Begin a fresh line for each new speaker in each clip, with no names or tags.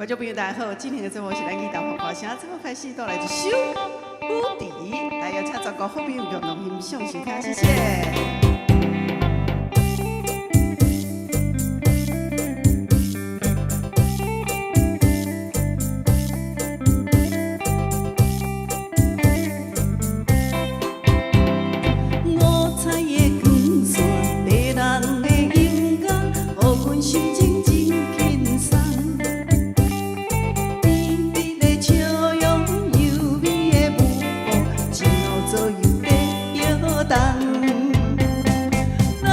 觀眾朋友大家好，今天的節目是咱義大破歌聲，節目開始帶來一首《舞池》，來邀請全國好朋友共同欣賞收聽，謝謝。五彩的光線，迷人的音樂，予阮心情真輕鬆。甜蜜的笑容，優美的舞步，前後左右在搖動。男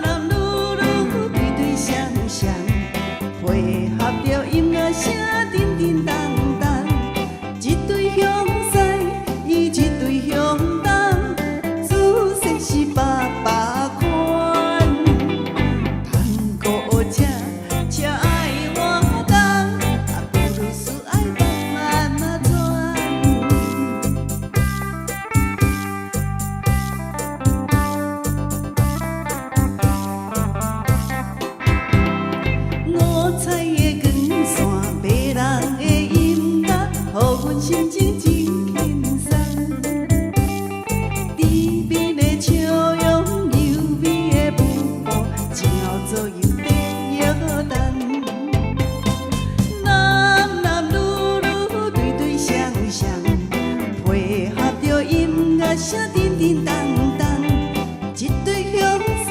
男女女對對雙雙，配合著音樂聲，叮叮當當。一對鄉西，伊一對鄉東，姿勢是百百款。探戈車車愛活動，啊，布魯斯愛慢慢仔轉。五彩的光線，迷人的音樂，予阮心情真輕鬆。甜蜜的笑容，優美的舞步，前後左右在搖動。男男女女對對雙雙，配合著音樂聲，叮叮當當。一對鄉西，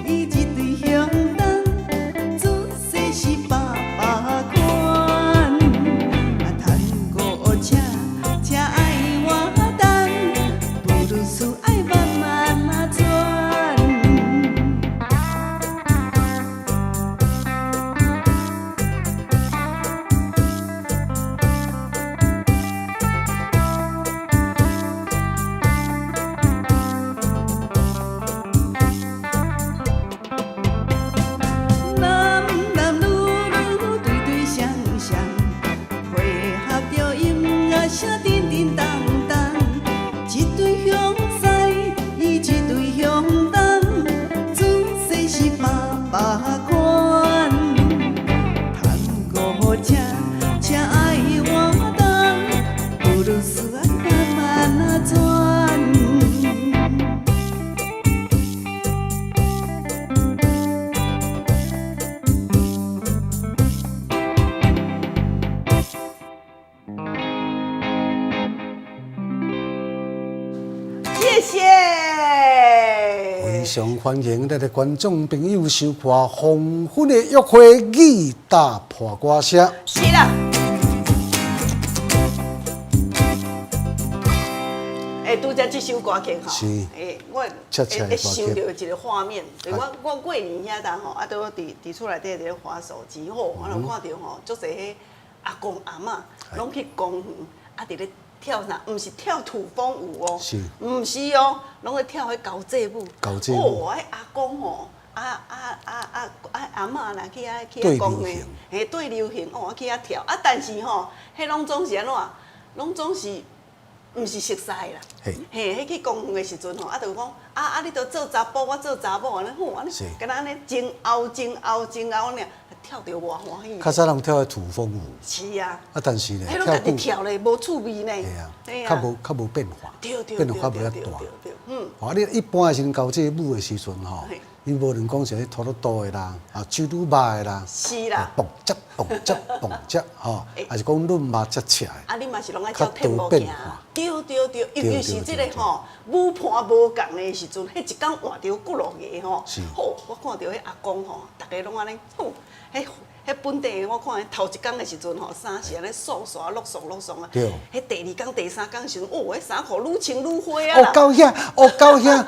伊一對鄉東，姿勢是百百款。啊，探戈車車愛活動，布魯斯愛慢慢仔轉。男男女女對對雙雙，配合著音樂聲，叮叮當當。一對鄉西，伊一對鄉東，姿勢是百百款。探戈車車愛活動，布魯斯愛慢慢仔轉。謝謝。
非常歡迎咱的觀眾朋友收看《黃昏的約會》義大破歌聲。
是啦。欸，拄才這首歌曲吼，
是
欸，我
恰恰的
會想
歌曲
著一個畫面，就是我過年遐當吼，啊，拄佇厝內底佇咧滑手機吼，我就看著吼，足濟彼阿公阿嬤攏去公園，啊，佇咧跳啥？毋是跳土風舞哦，
是
毋是哦，攏咧跳彼交際舞。
交際舞
哦，彼阿公吼，啊啊啊啊啊阿嬤啦，去遐
對
公園
流行，
嘿，對流行哦，去遐跳啊，但是吼，彼攏總是按怎？攏總是毋是熟似啦。
嘿，
彼去公園的時陣吼，啊，就講啊啊，你著做查埔，我做查某，按呢好，按呢
是，
敢若按呢前後前後前後按呢，跳著偌歡喜。
較早人跳的土風舞，
是啊，
啊，但是呢，
彼攏
跳久，
家己跳咧，無趣味呢。
嘿啊，
嘿
較無變化，
對對
變化較無遐
對
大。
對對，嗯。
啊，你一般的時陣交際舞的時陣吼
嘿，
伊無論講是彼拖肚肚的啦，啊，手拄肉的啦，
是啦。
蹦接蹦接蹦接吼，還是講論肉接赤的。
啊，你嘛是攏愛照
較
跳舞行
多變化。
對對對，尤其是這個吼舞伴無仝的時陣，彼一工換著幾落個吼。
是。
好，我看著彼阿公吼，逐家攏按呢，好，彼彼本地的我看頭一工的時陣吼，衫是按呢素素落爽落爽啊。
對。
彼第二工、第三工時陣，哦，彼衫褲愈穿愈花啊啦。
哦到遐，哦到遐，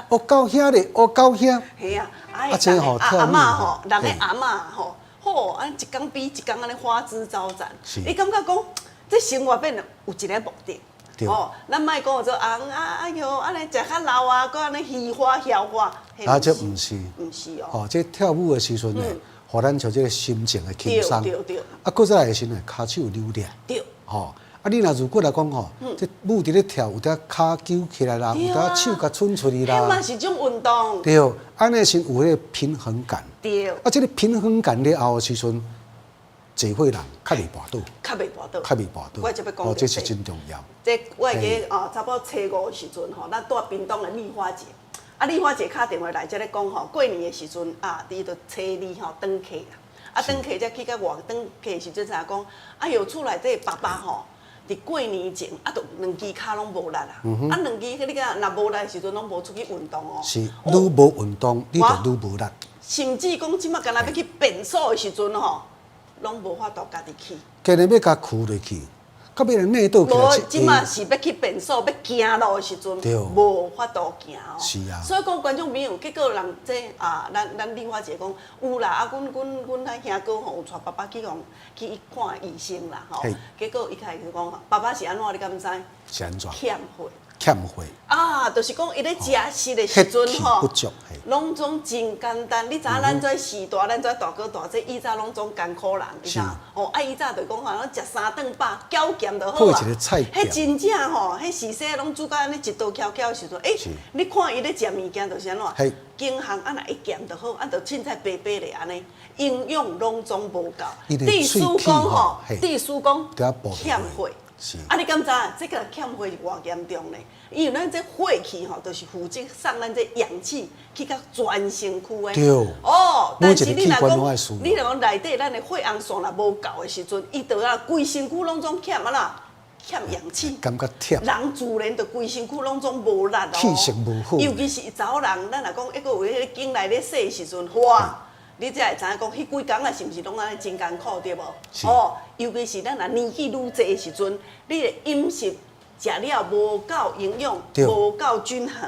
哦到遐咧，哦到遐。
嘿啊，啊，
啊，這吼
阿
跳舞
嬤吼，人的
嘿
阿嬤吼，好，按一工比一工按呢花枝招展。
是。
你感覺講，這生活變有一個目的。
對。
哦，咱莫講做啊啊哎喲，按呢食較老啊，閣按呢虛華囂話。
啊，這毋是。
毋是哦。
哦，這跳舞的時陣呢，予咱像這個心情的輕鬆。
對對對。
啊，閣再來的時陣，跤手扭掠。
對。
吼，啊，你若如果來講吼，這舞佇咧跳，有當跤揪起來啦，有當手共伸出去啦。
彼嘛是種運動。
對，按呢時有彼個平衡感。
對。
啊，這個平衡感了後的時陣，濟歲人較袂跋倒，
較袂跋倒，
較袂跋倒。
我才欲講
哦，這是真重要。
這我會記哦，差不多初五的時陣吼，咱蹛屏東的麗花姐，啊麗花姐敲電話來，才咧講吼，過年的時陣啊，佇就初二吼轉客啦，啊轉客才去到外轉客的時陣，才講，哎喲，厝內底爸爸吼，佇過年前啊，就兩支跤攏無力啊，啊兩支彼你敢若無力的時陣，攏無出去運動哦。
是，愈無運動，你就愈無力。
甚至講這馬敢若欲去便所的時陣吼，攏無法度家己去。
今日欲共跍落去，到尾來倒起來。
無，這馬是欲去便所，欲行路的時陣，無法度行哦。
是啊。
所以講觀眾朋友，結果人這啊，咱麗花姐講有啦，啊，阮阮兄哥吼有帶爸爸去予去看醫生啦吼。結果伊開始講，爸爸是按怎？你敢知？
是按怎？
欠血。
欠血。
啊，就是講伊咧食食的時陣吼，攏總真簡單。你知影咱這時代，咱這大哥大姐以前攏總艱苦人，你知影？哦，啊以前就講吼，攏食三頓飽，攪鹹就好啊。彼真正吼，彼時勢攏煮甲按呢一刀翹翹的時陣，欸，你看伊咧食物件就是按怎？均衡啊，若會鹹就好，啊，就凊彩白白咧按呢，營養攏總無夠。意思講吼，意思講欠血。啊！你敢知？這个欠血是偌嚴重咧？因為咱這血氣吼，就是負責送咱這氧氣去到全身軀的。
對。
哦，但是你若講，你若講內底咱的血紅素若無夠的時陣，伊就啊規身軀攏總欠啊啦，欠氧氣。
感覺忝。
人自然就規身軀攏總無力哦。
氣色無好。
尤其是查某人，咱若講抑閣有彼個經來咧洗的時陣，哇！你才會知影講，彼幾工啊，是毋是攏按呢真艱苦對無？哦，尤其是咱若年紀愈濟的時陣，你的飲食食了無夠營養，無夠均衡，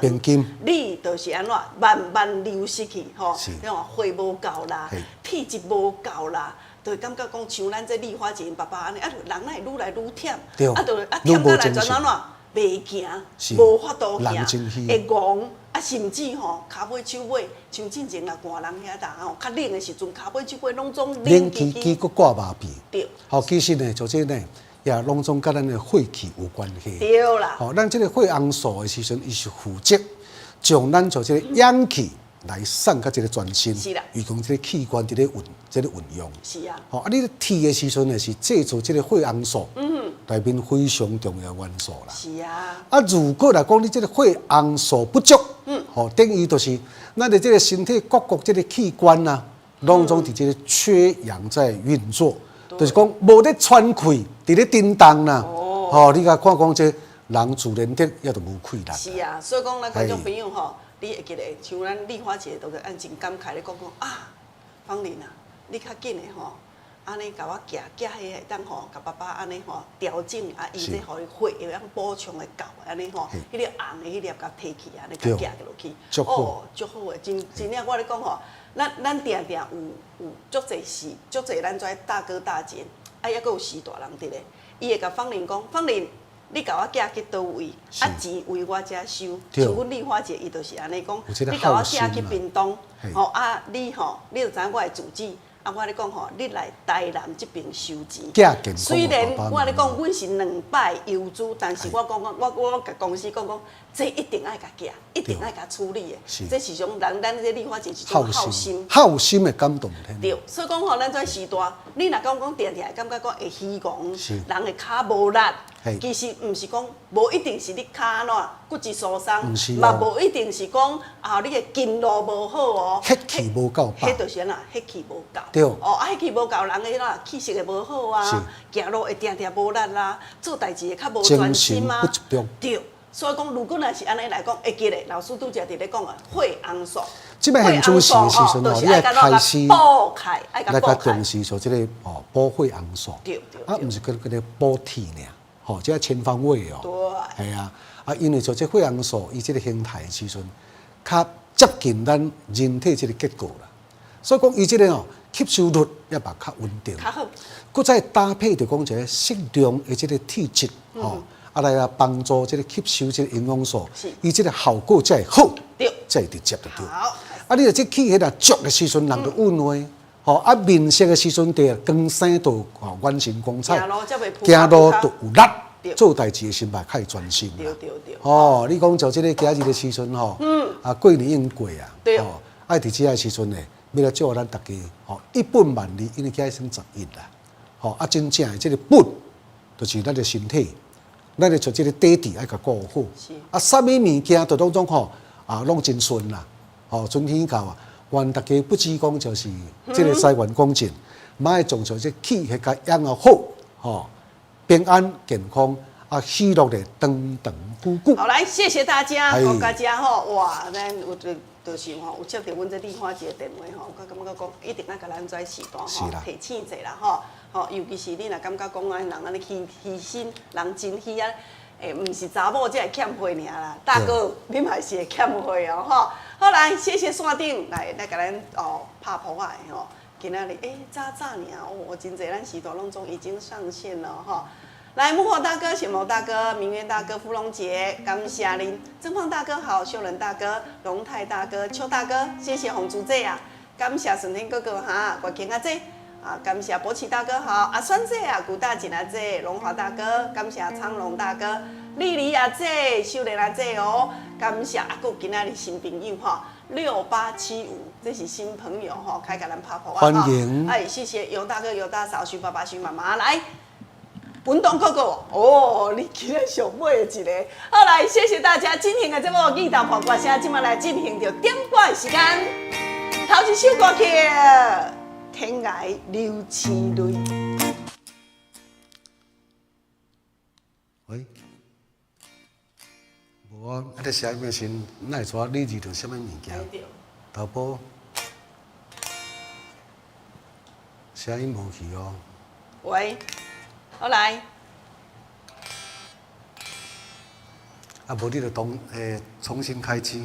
你就是按怎慢慢流失去吼，你看血無夠啦，體質無夠啦，就會感覺講像咱這麗花姐𪜶爸爸按呢，啊，人哪會愈來愈忝，啊，就啊忝到來怎按怎袂行，無法度行，會戇。啊，甚至吼，跤尾手尾，像進前若寒人遐呾吼，較冷的時陣，跤尾手尾攏總
冷吱吱，閣掛麻痹。
對。
吼，其實呢，就這呢，也攏總佮咱的血氣有關係。
對啦。
吼，咱這个血紅素的時陣，伊是負責將咱就這个氧氣來送到這个全身。
是啦。
伊講這个器官佇咧運，這个運用。
是啊。
吼，啊，你咧鐵的時陣呢，是製造這个血紅素。內面非常重要元素啦。
是啊。
啊，如果來講你這个血紅素不足，吼，等於就是咱的這个身體各國這个器官啊，攏總佇這个缺氧在運作，就是講無咧喘氣，佇咧振動啦。吼，你共看講這人自然的也就無氣力。
是啊，所以講咱觀眾朋友吼，你會記得像咱麗花姐都會按真感慨咧講講啊，芳玲啊，你較緊的吼。按呢共我寄寄彼會當吼，共爸爸按呢吼調整啊，伊這予伊血會當補充會夠按呢吼，彼个紅的彼粒共提去按呢共寄落去。哦，足好的，真真正我咧講吼，咱定定有足濟時，足濟咱遮大哥大姐，啊，抑閣有序大人佇咧，伊會共芳玲講，芳玲，你共我寄去佗位，啊錢為我遮收。像阮麗花姐，伊就是按呢講，你共我寄去屏東，吼啊，你吼，你就知影我的住址。啊，我咧講吼，你來台南這邊收錢。雖然我咧講，阮是兩擺郵資，但是我講講，我共公司講講，這一定愛共寄，一定愛共處理的。這是種人，咱這麗花姐是種孝心。
孝心的感動。
對，所以講吼，咱這時代，你若講講定定會感覺講會虛戇，人的跤無力，其實毋是講無一定是你跤按怎骨質疏鬆，嘛無一定是講啊你的筋路無好哦。
血氣無夠。
彼就是按怎血氣無夠。
對。
哦，啊，血氣無夠，人的彼個氣色會無好啊，行路會定定無力啦，做代誌會較無專心啊。對。所以講，如果若是按呢來講，會記得老師拄才佇咧講啊，血紅素。
這擺現主時的時陣吼，你愛開始
來
較重視說這个哦補血紅素。
對對。
啊，毋是閣閣咧補鐵爾，吼，這全方位哦。
對。
係啊，啊，因為說這血紅素伊這个形態的時陣，較接近咱人體這个結構啦。所以講，伊這个哦吸收率也嘛較穩定。
較好。
閣再搭配著講一个適量的這个鐵質，吼。啊，來啊幫助這个吸收這个營養素，伊這个效果才會好，才會直接就對。啊，你若這氣血若足的時陣，人就穩話，吼啊面色的時陣，就光生就吼元神光彩，
行
路就有力，做代誌的時嘛較會專心。吼，你講就這个今日的時陣吼，啊過年已經過啊，吼，啊佇這个時陣呢，欲來祝咱大家吼一本萬利，因為今日算十一啦，吼啊，真正的這个本，就是咱的身體，咱的像這个底底愛共顧好。啊，啥物物件就攏總吼啊，攏真順啦。吼，春天到啊，願大家不只講就是這个財源廣進，嘛愛將這氣血共養予好，吼，平安健康啊，喜樂的長長久久。
好，來，謝謝大家，哦，大家吼，哇，咱有就是吼，有接著阮這麗花姐的電話吼，我感覺講一定愛共咱這時段吼提醒一下啦吼，吼，尤其是你若感覺講按人按呢虛虛心，人真虛啊，欸，毋是查某才會欠歲爾啦，大哥，你嘛是會欠歲哦吼。好，來，謝謝線頂來來共咱哦拍噗仔的吼，今仔日欸早早爾哦，真濟咱時段攏總已經上線了吼。來，木火大哥、顯謀大哥、明淵大哥、芙蓉姐，感謝恁。曾胖大哥好，秀仁大哥、龍泰大哥、邱大哥，謝謝洪珠姐啊，感謝順天哥哥哈，國慶阿姐啊，感謝博奇大哥好，阿孫姐啊，古大錦阿姐，龍華大哥，感謝昌龍大哥、麗麗阿姐、秀蓮阿姐哦，感謝阿閣今仔日新朋友哈，6875，這是新朋友哈，開共咱拍噗仔
歡迎。
哎，謝謝尤大哥、尤大嫂、徐爸爸、徐媽媽來。文東哥哥哦，你今日上尾一個，好來，謝謝大家。今天的節目《義大破歌聲》，這馬來進行著點歌的時間。頭一首歌曲《天涯流星淚》。
喂，無啊，啊你寫咩先？哪會知你遇著啥物物件？頭波，聲音無去哦。
喂。好來，
啊，無你就當欸重新開機。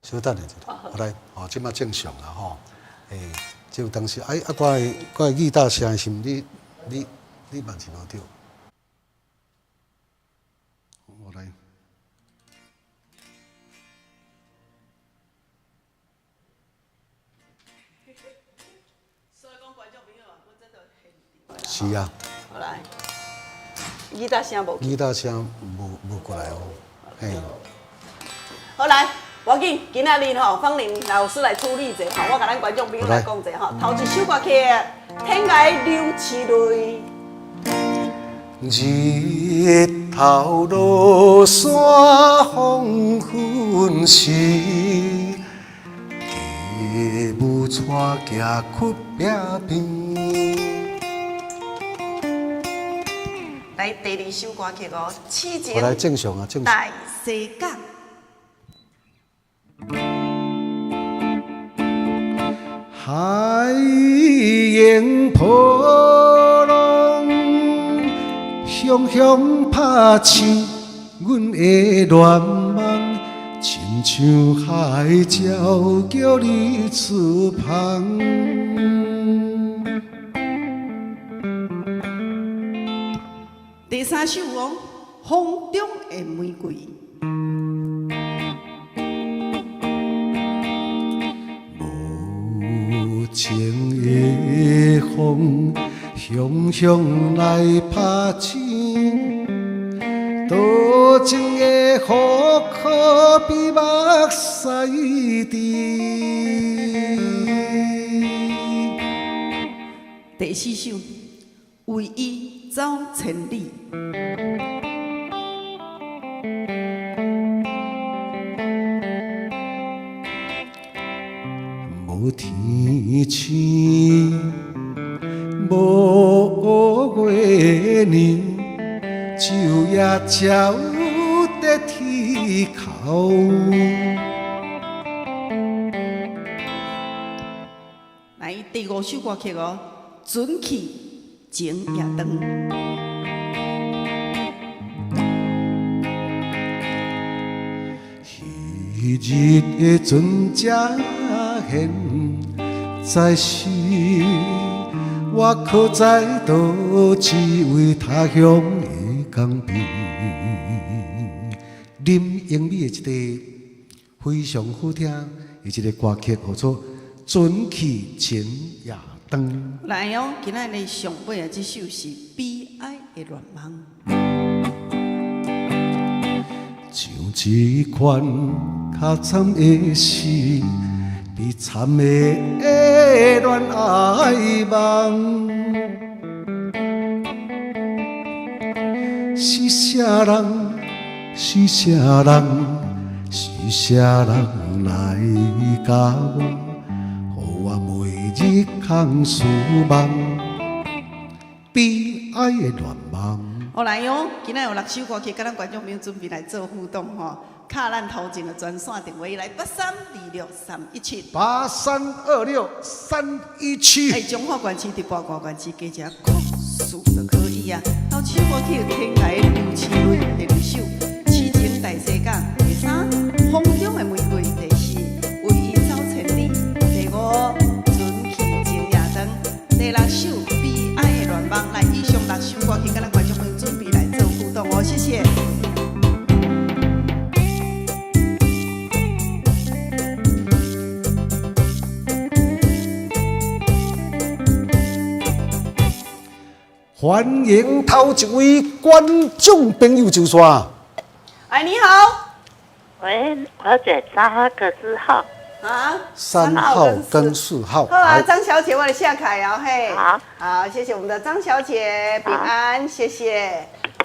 稍等下，好來，哦，這馬正常啦吼。欸，這有當時，哎，啊，我的吉他聲是毋你你你嘛是無對。我來。
所以講，觀眾朋友，我真的很。
是啊。
好來，吉他聲無。
吉他聲無過來哦，嘿。
好來，無要緊，今仔日吼，芳玲老師來處理一下吼，我共咱觀眾朋友來講一下吼，頭一首歌曲《天涯流星淚》。
日頭落山黃昏時，家母帶行去壁邊。
來，第二首歌曲哦，痴情
我來正常啊，正常。
大世界。
海湧波浪，雄雄拍醒阮的願望，親像海鸟叫你翅膀。
第三首哦，風中的玫瑰。
無情的風，雄雄來拍醒，多情的雨可比目屎滴。
第四首，為伊走千里。
無天星，無月娘，晝夜照在天空。
來，第五首歌曲哦，《船去情也長》。
彼日的船只现在是，我可知佗一位他鄉的江邊。林英美的一个非常好聽的一个歌曲，叫做《船去情也長》。
來哦，今仔日上尾的這首是《悲哀的恋夢。
像這款較慘的是悲慘的戀愛夢，是啥人？是啥人？是啥人來共我，予我每日空思夢，悲哀的戀夢。
好來喲，今仔有六首歌曲，佮咱觀眾朋友準備來做互動吼。敲咱頭前的專線電話來8326317，8326317。哎，彰化縣市佇播外縣市加一個04就可以啊。頭一首歌曲《天涯流星淚》第二首《痴情大西港》第三，《風中的玫瑰》第四，《唯一走千里》第五，《春去情也長》第六首《悲哀的戀夢》。來，以上六首歌曲，佮咱觀眾朋友準備來做互動哦，謝謝。
歡迎頭一位觀眾朋友就線。
哎，你好。
喂，我要選三號跟四號。
啊？
3號跟4號。
好啊，張小姐，我來下凱哦，嘿。
好。
好，謝謝我們的張小姐，平安，謝謝。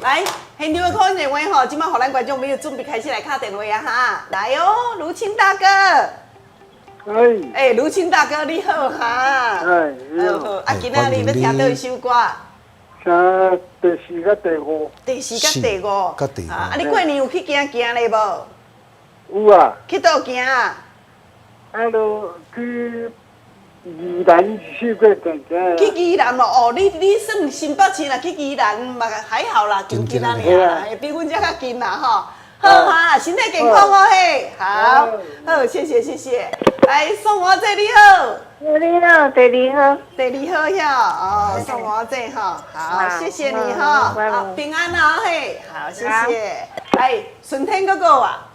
來，現場的 call 電話吼，這擺予咱觀眾朋友準備開始來敲電話啊哈。來哦，盧清大哥。
哎。
欸，盧清大哥你好哈。
哎，你好。
啊，今仔日欲聽佗一首歌？
聽第四佮第五。
第四佮第五。
佮第五。
啊，你過年有去行行咧無？
有啊。
去佗行啊？
啊，就去宜蘭一次過行行。
去宜蘭哦，哦，你算新北市啦，去宜蘭嘛還好啦，近近仔爾啦，比阮遮較近啦吼。好哈，身體健康哦嘿，好，好，謝謝謝謝。來，宋華姐你好。
你好，第二號。
第二號遐，哦，宋華姐吼，好，謝謝你哈，好，平安哦嘿，好，謝謝。來，順天哥哥啊。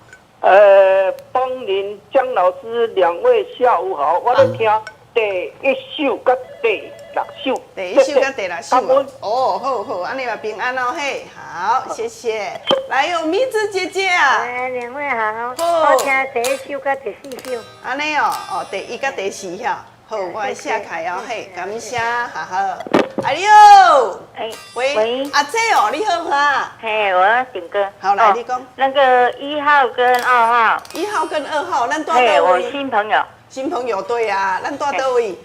邦林江老師兩位下午好，我咧聽第一首佮第六首。
第一首佮第六首。哦，好好，按呢嘛平安哦嘿，好，謝謝。來哦，米子姐姐啊。
哎，兩位好。我聽第一首佮第四首。
按呢哦，哦，第一佮第四遐。好，我來寫開哦嘿，感謝，好好。哎呦，
哎，
喂，阿姐哦，你好哈。
嘿，我要點歌。
好，來你講。
那個1號跟2號。
1號跟2號，咱住佗位？
我新朋友。
新朋友對啊，咱住佗位？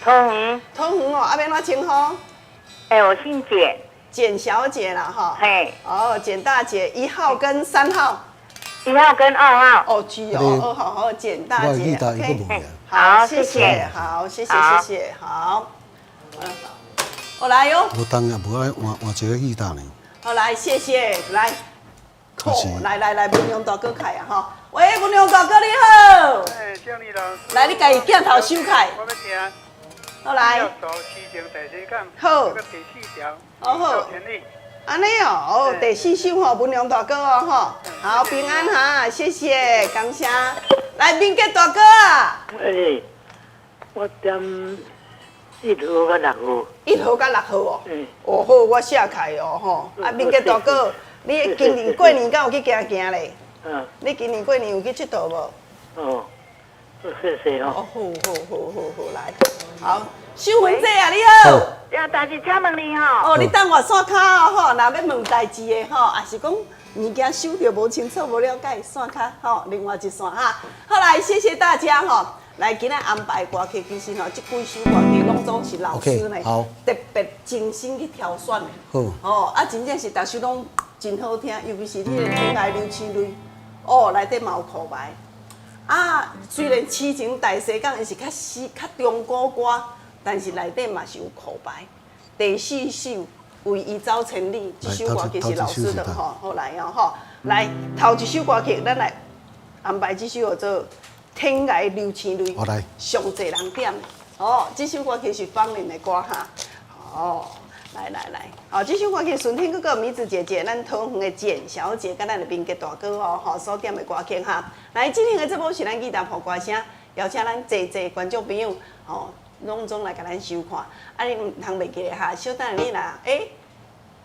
桃園。
桃園哦，啊，欲按怎稱呼？
哎，我姓簡。
簡小姐啦，哈。
嘿。
哦，簡大姐，1號跟3號。
1號跟2號。
哦，是哦，哦，好好，簡大姐。
OK。
好，謝謝，好，謝謝，謝謝，好。我來喲。
無當也無愛換換一個吉他呢。
好來，謝謝，來，來來來，文良大哥開啊吼。喂，文良大哥你好。
哎，江麗老師。
來，你家己鏡頭收開。
我欲聽。
好來。好。
第四條。
哦好。按呢哦，哦，第四首吼，文良大哥哦吼，好，平安哈，謝謝，感謝。來，明杰大哥啊。
哎，我點1號佮6號。
1號佮6號哦。哦好，我寫開哦吼。啊，明杰大哥，你今年過年敢有去行行咧？
嗯。
你今年過年有去𨑨迌無？
哦，謝謝哦。
哦，好好好好好，來，好，秀芬姐啊，你好。
有代誌請問你吼。
哦，你等我線跤哦吼，若欲問代誌的吼，也是講物件收著無清楚、無了解，線跤吼，另外一線哈。好來，謝謝大家吼。來，今仔安排歌曲，其實吼，這幾首歌曲攏總是老師呢特別精心去挑選的。
好。
哦，啊，真正是逐首攏真好聽，尤其是你的《天涯流星淚》，哦，內底嘛有苦白。啊，雖然痴情大西港伊是較詩、較中古歌，但是內底嘛是有苦白。第四首《為伊走千里》這首歌曲是老師的吼，好來哦吼，來頭一首歌曲，咱來安排這首叫做《天涯流星淚》，上濟人點哦。這首歌曲是方玲的歌哈，哦，來來來，好，這首歌曲順天哥哥、米子姐姐、咱桃園的簡小姐，佮咱的明杰大哥哦，吼所點的歌曲哈。來，今天的節目是咱吉他破歌聲，邀請咱濟濟觀眾朋友吼，攏總來共咱收看。啊，你毋通袂記咧哈，小等下你若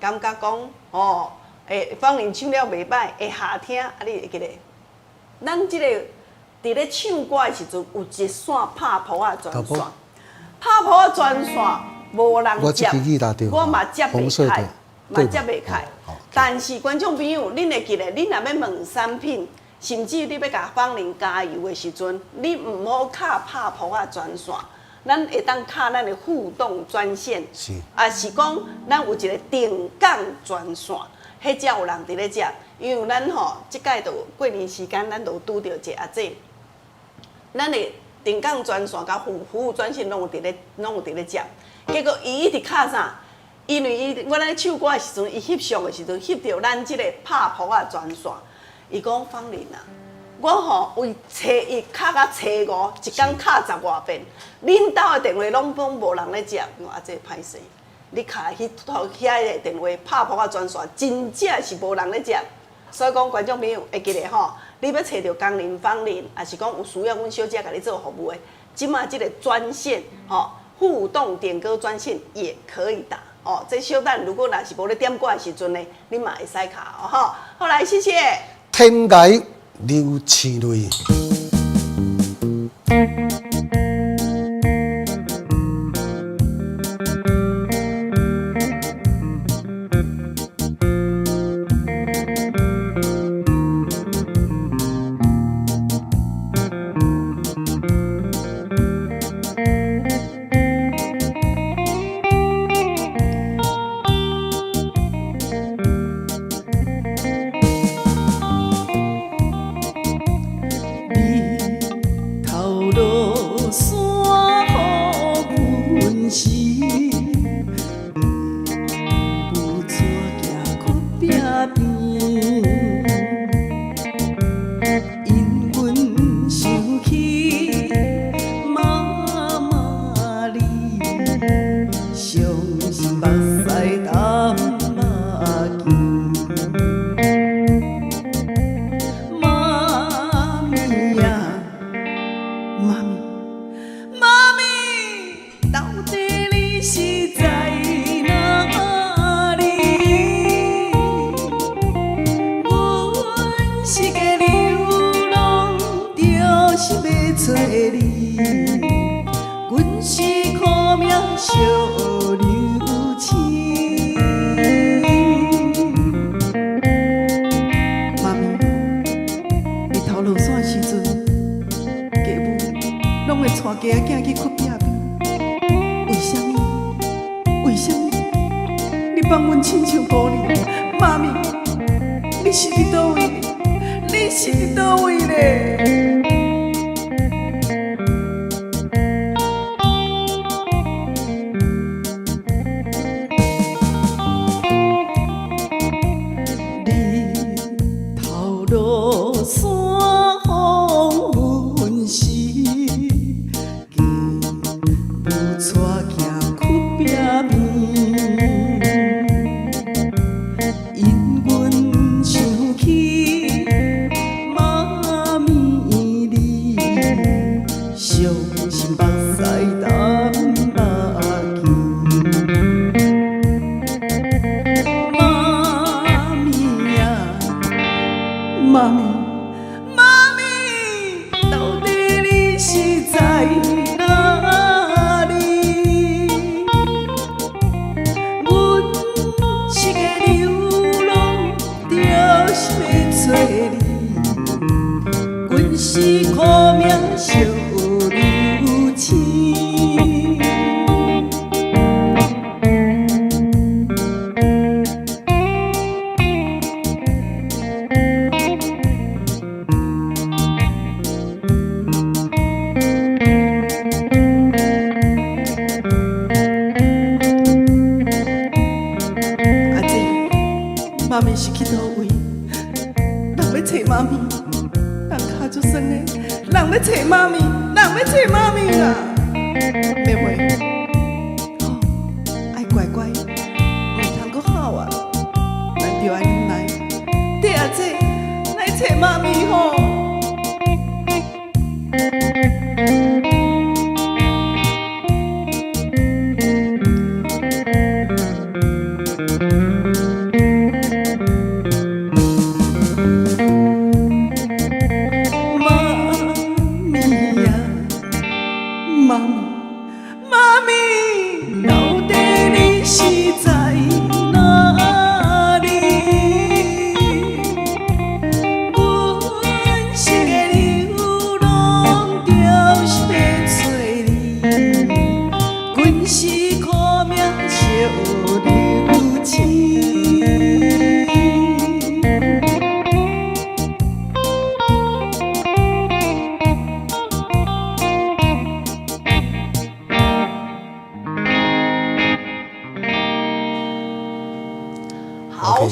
感覺講哦，欸，芳玲唱了袂䆀，會下聽，啊，你會記得？咱這個佇咧唱歌的時陣，有一線拍噗仔專線，拍噗仔專線無人接，我嘛接袂開，嘛接袂開。但是觀眾朋友，恁會記得，恁若欲問產品，甚至你欲共芳玲加油的時陣，你毋好敲拍噗仔專線，咱會當敲咱的互動專線，抑是講咱有一個定崗專線，彼才有人佇咧接。因為咱吼，這擺就過年時間，咱就拄著一個阿姐，咱的定崗專線佮服務專線攏有佇咧，攏有佇咧接。結果伊一直敲啥？因為伊我咧唱歌的時陣，伊翕相的時陣，翕著咱這個拍噗仔專線。伊講芳玲啊，我吼為初一敲到初五，一工敲十外遍，恁兜的電話攏總無人咧接。我阿姐歹勢，你敲彼頭遐个電話拍噗仔專線，真正是無人咧接。所以講，觀眾朋友會記得吼，你欲揣著工人芳玲，抑是講有需要阮小姐共你做服務的，這馬這個專線吼，互動點歌專線也可以打哦。這小等如果若是無咧點歌的時陣呢，你嘛會使敲哦。吼，好來，謝謝。
天涯流星淚。
日頭落山雨昏時，母帶行去壁邊，因阮想起媽媽你，傷心目屎澹目鏡。媽咪啊，媽咪，媽咪，到底你是在哪裡？阮是個流浪，就是欲揣你。阮是苦命小流星。媽咪，日頭落山的時陣，繼母攏會帶雞仔囝去窟壁邊。為啥物？為啥物？你放阮親像孤兒？媽咪，你是佇佗位？你是佇佗位咧？日頭落山黃昏時，繼母帶行去壁邊，因阮想起媽咪你，傷心目屎澹目鏡。媽咪啊，媽咪，媽咪，到底你是在哪裡？阮是個流浪，就是欲揣你。阮是苦命小流星。阿姐，媽咪是去佗位？人欲揣媽咪，人跤足酸的，人欲揣媽咪，人欲揣媽咪啦！妹妹，吼，愛乖乖，毋通閣哭啊！咱著愛忍耐，綴阿姐來揣媽咪吼。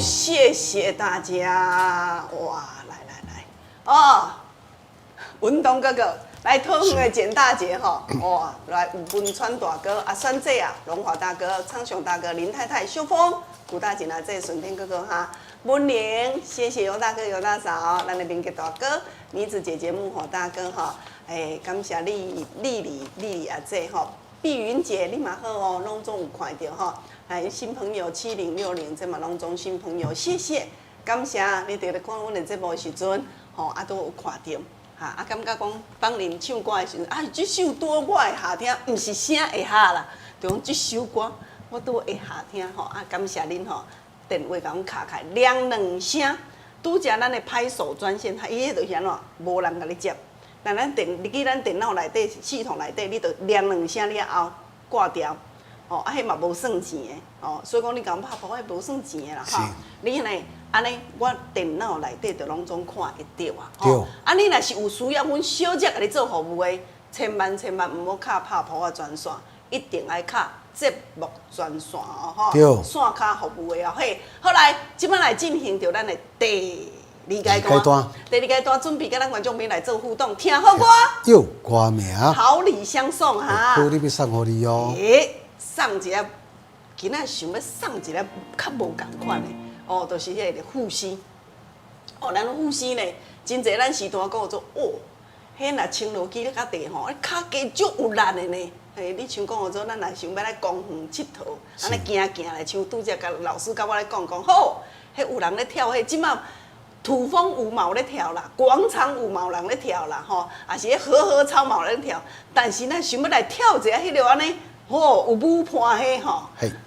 謝謝大家。哇，來來來，哦，文東哥哥來桃園的簡大姐吼，哇，來有文川大哥啊，孫姐啊，龍華大哥、昌雄大哥、林太太、秀峰、古大姐啊，這順天哥哥哈，文玲，謝謝尤大哥、尤大嫂，咱的明杰大哥、妮子姐姐、木火大哥哈，哎，感謝麗麗麗麗麗阿姐吼。碧雲姐，你嘛好哦，攏總有看著吼。哎，新朋友7060，這嘛攏總新朋友，謝謝，感謝你佇咧看阮的節目的時陣，吼啊都有看著，哈啊感覺講幫恁唱歌的時陣，啊這首歌我會下聽，毋是聲會下啦，就講這首歌我都會下聽吼，啊感謝恁吼，電話共阮敲開，兩兩聲，拄則咱的拍手專線，伊彼就是按怎，無人共你接。但咱電，入去咱電腦內底系統內底，你就連兩聲了後掛掉，哦，啊，彼嘛無算錢的，哦，所以講你共阮拍噗仔，彼無算錢的啦，吼。你呢，按呢，我電腦內底就攏總看會著啊，吼。啊，你若是有需要，阮小姐共你做服務的，千萬千萬毋好敲拍噗仔專線，一定愛敲節目專線哦，吼。線跤服務的哦，嘿，好來，這擺來進行著咱的第二階段，第二階段準備佮咱觀眾朋友來做互動，聽好歌，
有歌名，
好禮相送哈，
好禮欲送予你哦。
欸，送一个，今仔想欲送一个較無仝款的，哦，就是彼个護膝。哦，咱護膝呢，真濟咱時段講做哦，彼若穿落去咧較地吼，跤加足有力的呢。嘿，你像講做，咱若想欲來公園𨑨迌，按呢行行來，像拄才共老師佮我咧講講，好，彼有人咧跳，彼這馬。土風舞嘛有咧跳啦，廣場舞嘛有人咧跳啦，吼，也是彼合合操嘛有人跳。但是咱想欲來跳一下彼个按呢，吼，有舞伴彼吼。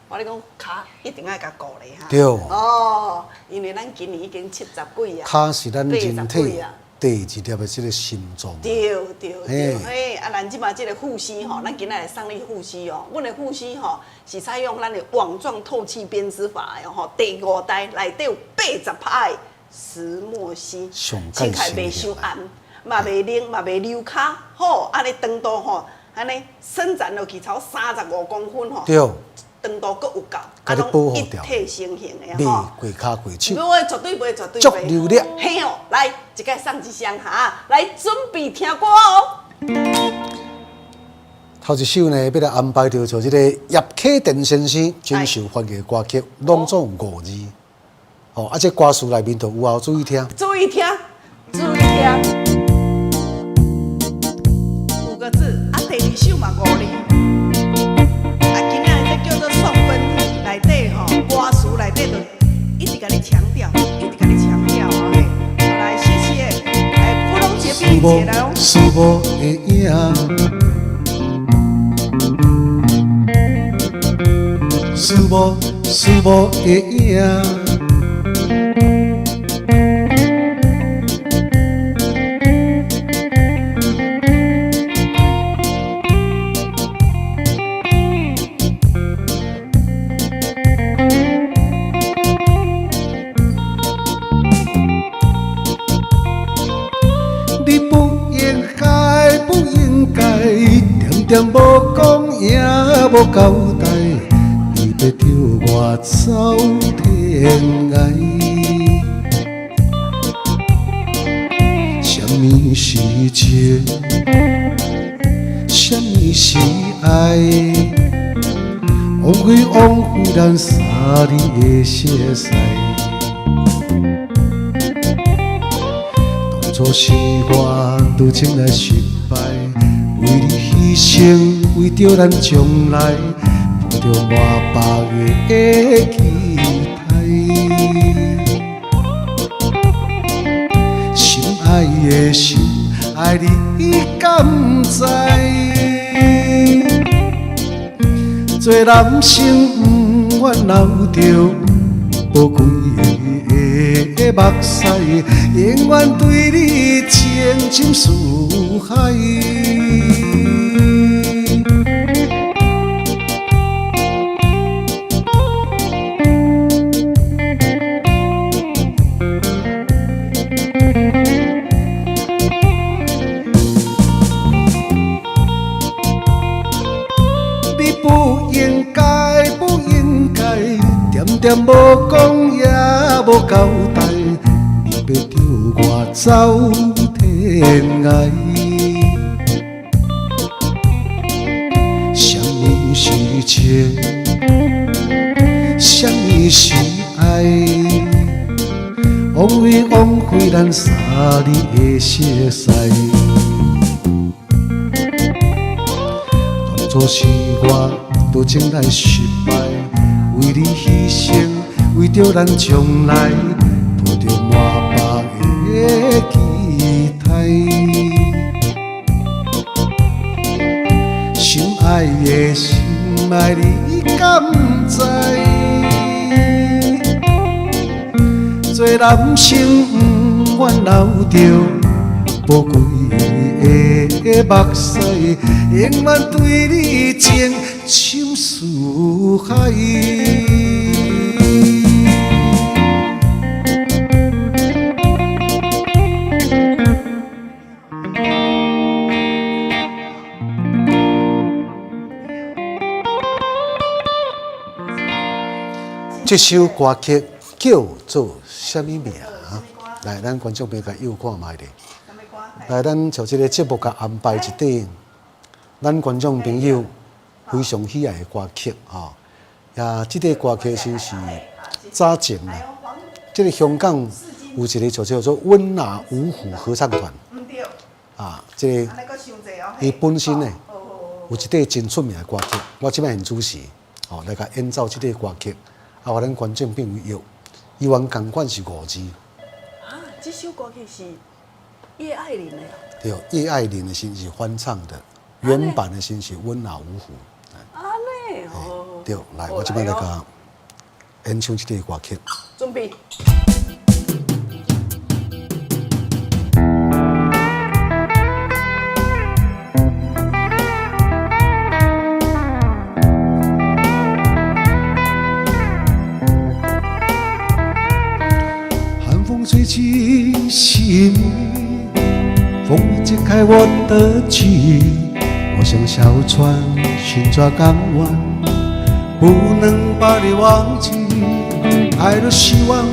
我咧講，跤一定愛共顧咧哈。
對。
哦，因為咱今年已經七十幾啊。
跤是咱人體第二粒的這個心臟。
對對對，嘿，啊，咱這馬這個護膝吼，咱今仔來送你護膝哦。阮的護膝吼是採用咱的網狀透氣編織法的吼，第五代內底有80%的石墨烯，穿起來袂傷暗，嘛袂冷，嘛袂溜跤，吼，按呢長度吼，按呢伸展落去超35公分吼，長度閣有夠，啊，攏一體成型的吼，
袂過跤過手，
袂絕對袂，絕對
足流力。
嘿哦，來，一擺送一雙哈，來準備聽歌哦。
頭一首呢，欲來安排著做這個葉啟田先生真受歡迎的歌曲，攏總五字。哦，啊，這歌詞內面就有哦，注意聽。
注意聽，注意聽。五個字，啊，第二首嘛五字。啊，今仔日這叫做送分題，內底吼歌詞內底就一直共你強調，一直共你強調哦嘿。來，謝謝。來，芙蓉姐、碧姐來哦。
思無的影，思無思無的影。你不應該，不應該，點點無講也無交代，你欲著我走天涯。啥物是情？啥物是愛？枉費枉費咱三日的熟似。當初是我拄情來失敗，為你犧牲，為著咱將來，抱著滿腹的期待。心愛的心愛你敢知？做男生毋愿流著宝貴的目屎，永遠對你情深似海。你不應該，不應該，點點無講也無交代，你欲著我走天涯。啥物是情？啥物是愛？枉費枉費咱三年的熟似。當初是我多情來失敗，為你犧牲，為著咱將來，抱著滿腹的期待。心愛的心愛你敢知？做男生毋願流著寶貴的目屎，永遠對你情深似海。這首歌曲叫做啥物名？來，咱觀眾朋友共又看覓咧。來，咱就這個節目共安排一塊，咱觀眾朋友非常喜愛的歌曲吼。呀，這個歌曲是早前啊，這個香港有一個叫做溫拿五虎合唱團。啊，這個伊本身呢有一塊真出名的歌曲，我這擺現主持，吼來共演奏這個歌曲。啊，予咱觀眾朋友，伊原仝款是五字。
啊，這首歌曲是葉愛玲的。
對，葉愛玲的先是翻唱的，原版的先是溫拿五虎。
按呢哦。
對，來，我這擺來共演唱這個歌曲。
準備。
寒風吹起細雨，風已揭開我的記憶，我像小船尋找港灣，不能把你忘記。愛的希望，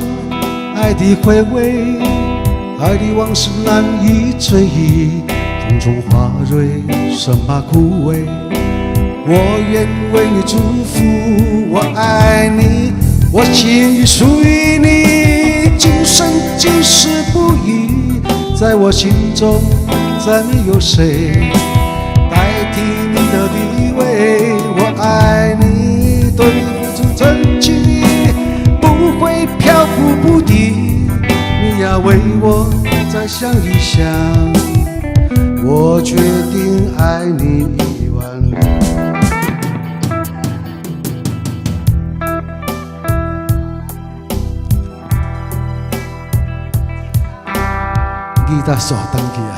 愛的回味，愛的往事難以追憶。風中花蕊生怕枯萎，我願為你祝福，我愛你，我心已屬於你，今生今世不移，在我心中再沒有誰代替你的地位。我愛你，對你付出真情，不會飄忽不定。你要為我再想一想，我決定愛你一萬里。吉他煞轉去啊！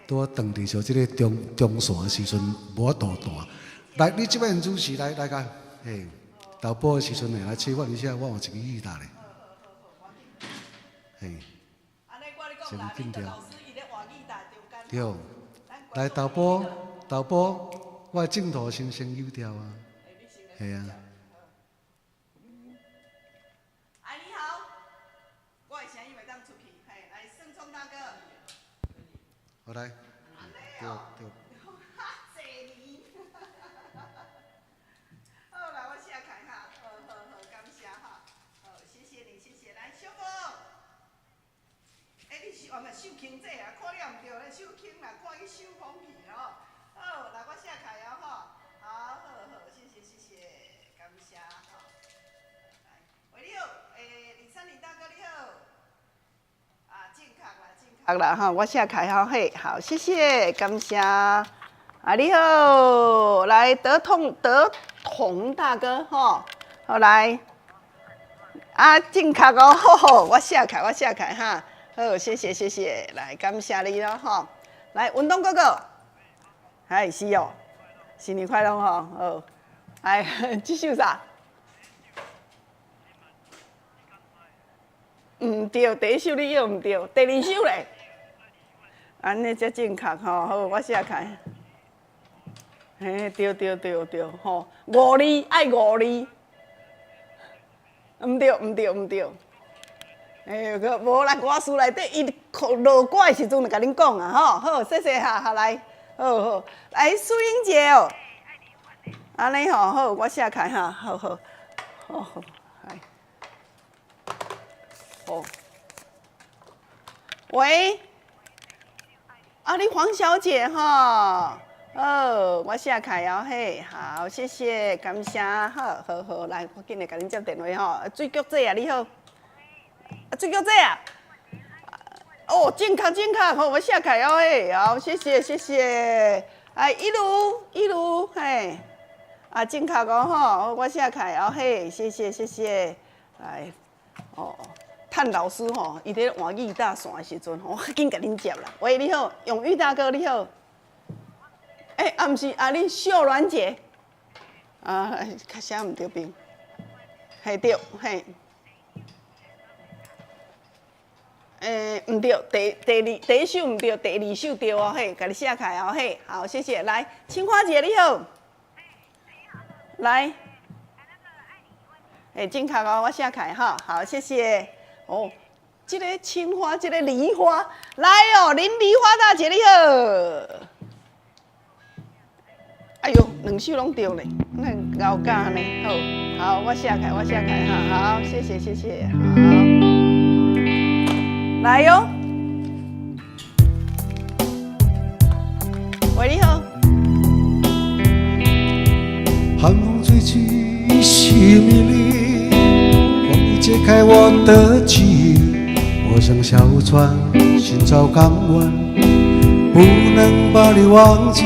拄仔斷佇這個中中線的時陣，無法度彈。來，你這擺主持來來共，嘿，導播的時陣來切換一下，我有一支吉他咧。嘿，先緊掉。對，來導播，導播，我的鏡頭先先丟掉啊。嘿啊。
哎，你好，我的聲音會當出去，嘿，來，盛聰大哥。
好來，對對。
好啦，我寫開哈，好好好，感謝哈，好，謝謝你，謝謝，來，小哥，欸，你是哦，秀卿姐啊，看了毋對咧，秀卿啦，看去秀風去哦。好，來，我寫開哦，吼，好，好好，謝謝謝謝，感謝吼。來，喂，你好，欸，李三林大哥你好。啊，正確啦，正確啦，吼，我寫開吼，嘿，好，謝謝，感謝。啊，你好，來德統德統大哥，吼，好來，啊，正確哦，好好，我寫開，我寫開哈，好，謝謝謝謝，來感謝你咯，吼，來，文東哥哥，哎，是哦，新年快樂吼，好，來，這首啥？毋對，第一首你臆毋對，第二首咧，按呢才正確吼，好，我寫開。
嘿，對對對對，吼，五字愛五字，毋對毋對毋對，欸，無啦，歌詞內底伊落歌的時陣就共恁講啊，吼，好，謝謝哈，好來，好好，來蘇英姐哦，按呢吼，好，我寫開哈，好好，好好，來，好，喂，啊，你黃小姐吼。好，我寫開哦，嘿，好，謝謝，感謝，好，好好，來，我緊來共恁接電話吼。水菊姐啊，你好，啊，水菊姐啊，哦，正確正確，好，我寫開哦，嘿，好，謝謝謝謝，哎，一路一路，嘿，啊，正確哦，吼，我寫開哦，嘿，謝謝謝謝，來，哦，譚老師吼，伊佇咧換吉他線的時陣吼，我緊共恁接啦。喂，你好，永玉大哥，你好。欸，啊，毋是啊，你秀鸞姐，啊，較寫毋著邊，嘿對，嘿，欸，毋對，第第二第一首毋對，第二首對哦，嘿，共你寫開哦，嘿，好，謝謝，來，青花姐你好，來，欸，正確哦，我寫開哈，好，謝謝，哦，這个青花，這个梨花，來哦，林梨花大姐你好。哎喲，兩首攏對咧，那𠢕教呢？好，好，我寫開，我寫開哈，好，謝謝，謝謝，好，來喲。喂，你好。
寒風吹起，細迷離，風已解開我的記憶，我像小船尋找港灣，不能把你忘記。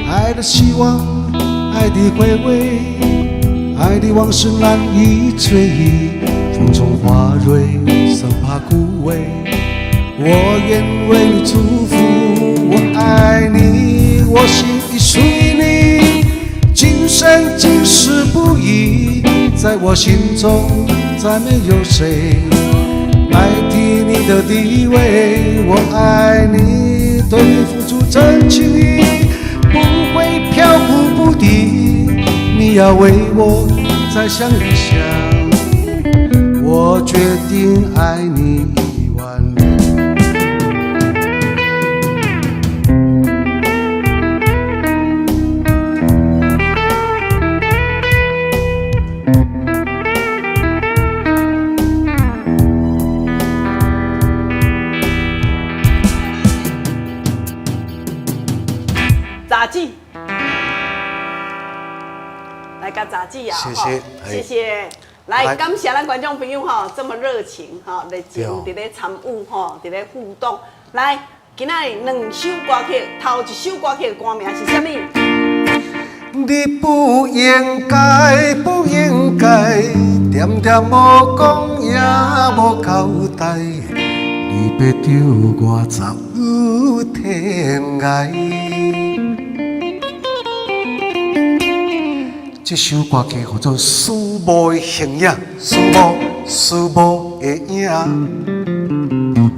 愛的希望，愛的回味，愛的往事難以追憶。風中花蕊生怕枯萎，我願為你祝福。我愛你，我心已屬於你，今生今世不移，在我心中再沒有誰代替你的地位。我愛你，對你付出真情意。不會飄忽不定，你要為我再想一想，我決定愛你一萬年。
雜誌，來共雜誌啊！
謝謝，
謝謝。來，感謝咱觀眾朋友吼，這麼熱情吼，熱情佇咧參與吼，佇咧互動。來，今仔日兩首歌曲，頭一首歌曲的歌名是啥物？
你不應該，不應該，點點無講也無交代，你欲著我走天涯。這首歌曲叫做《思慕的形影》，思慕，思慕的影。